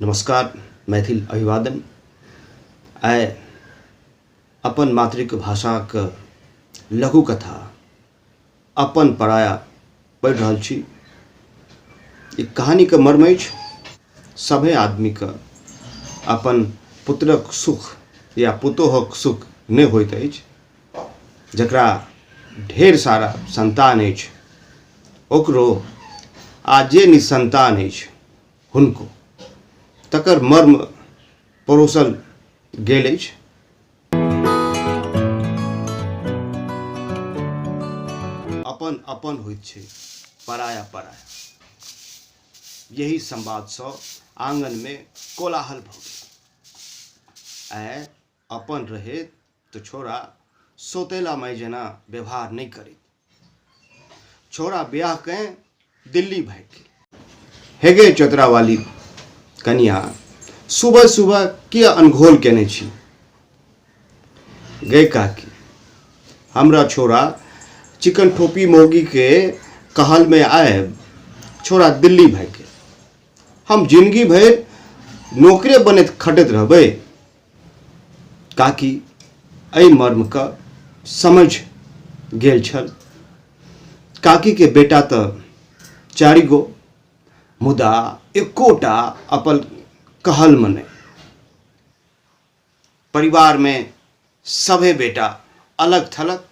नमस्कार, मैथिल अभिवादन। आइ अपन मातृभाषाक लघु कथा अपन पराया पढ़ि रहल छी। ई कहानीके मर्म अछि सभे आदमीके अपन पुत्रक सुख या पुतोहक सुख नहि होइत अछि। जकरा ढेर सारा संतान अछि ओकरो आ जे निसंतान अछि हुनको, तकर मर्म परोसल गेल अछि। अपन अपन होइत छै, पराया पराया। यही संवादसँ आंगनमे कोलाहल भऽ गेल। आइ अपन रहैत तऽ छोड़ा सौतेला माय जेना व्यवहार नहि करैत। छोड़ा ब्याह के दिल्ली भागि गेल। हेगे चतरा वाली कनिया, सुबह सुबह किया अनघोल केने छी? गै काकी, हमरा छोड़ा चिकन ठोपी मौगी के कहल में आयब छोड़ा दिल्ली भागि गेल। हम जिंदगी भरि नौकरे बनैत खटैत रहबै। काकी एहि मर्मके समझ गेल छल। काकीके बेटा तऽ 4 गो, मुदा एकोटा अपन कहलमे नहि। परिवारमे सभे बेटा अलग थलग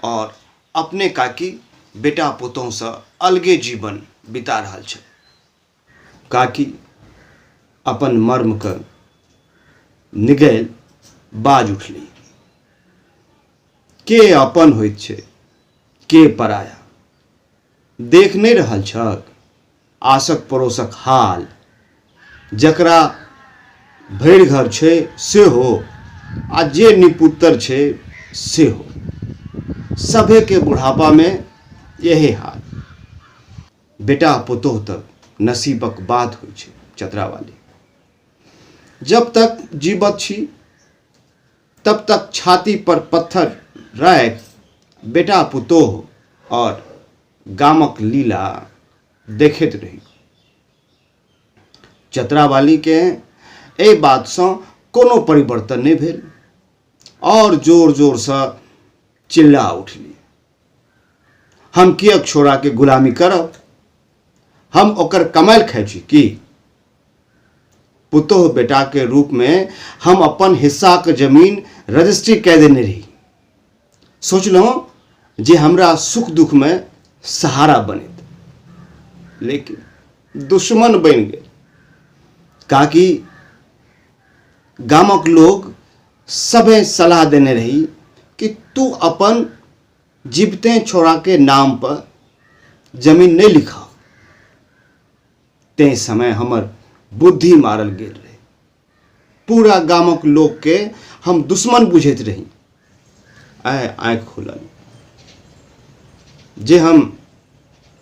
और अपने काकी बेटा पुतोहसँ अलगे जीवन बिता रहल छल। काकी अपन मर्मके निगलि बाजि उठली, के अपन होइत छै के पराया, देख नहि रहल छक आसक पड़ोसक हाल, जकरा भरि घर छै सेहो आ जे निपुत्तर छै सेहो, सभेके बुढ़ापामे यही हाल। बेटा पुतोह तक नसीबक बात होइ छै चतरावाली। जब तक जीवत छी तब तक छाती पर पत्थर राखि बेटा पुतोह और गामक लीला देखैत रही। चतरावाली के एहि बातसँ कोनो परिवर्तन नहि भेल और जोर जोरसँ चिल्ला उठली, हम किएक छोड़ा के गुलामी करब, हम ओकर कमायल खाइ छी की? पुतोह बेटा के रूप में हम अपन हिस्सा के जमीन रजिस्ट्री कह देने रही। सोचलहुँ जे हमरा सुख दुख में सहारा बनेत, लेकिन दुश्मन बनि गेल। काकी गामक लोग सभे सलाह देने रही कि तू अपन जीवते छोड़ा के नाम पर जमीन नहीं लिखा। ते समय हमर बुद्धि मारल गेल रहे। पूरा गामक लोग के हम दुश्मन बुझैत रही। आइ आँखि खुलल जे हम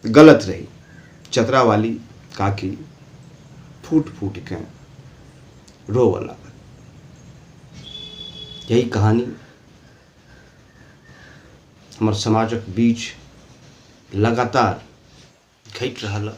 गलत रही। चतरा वाली काकी फूट फूट के रोवऽ लागल। यही कहानी हमर समाजक बीच लगातार घटि रहल।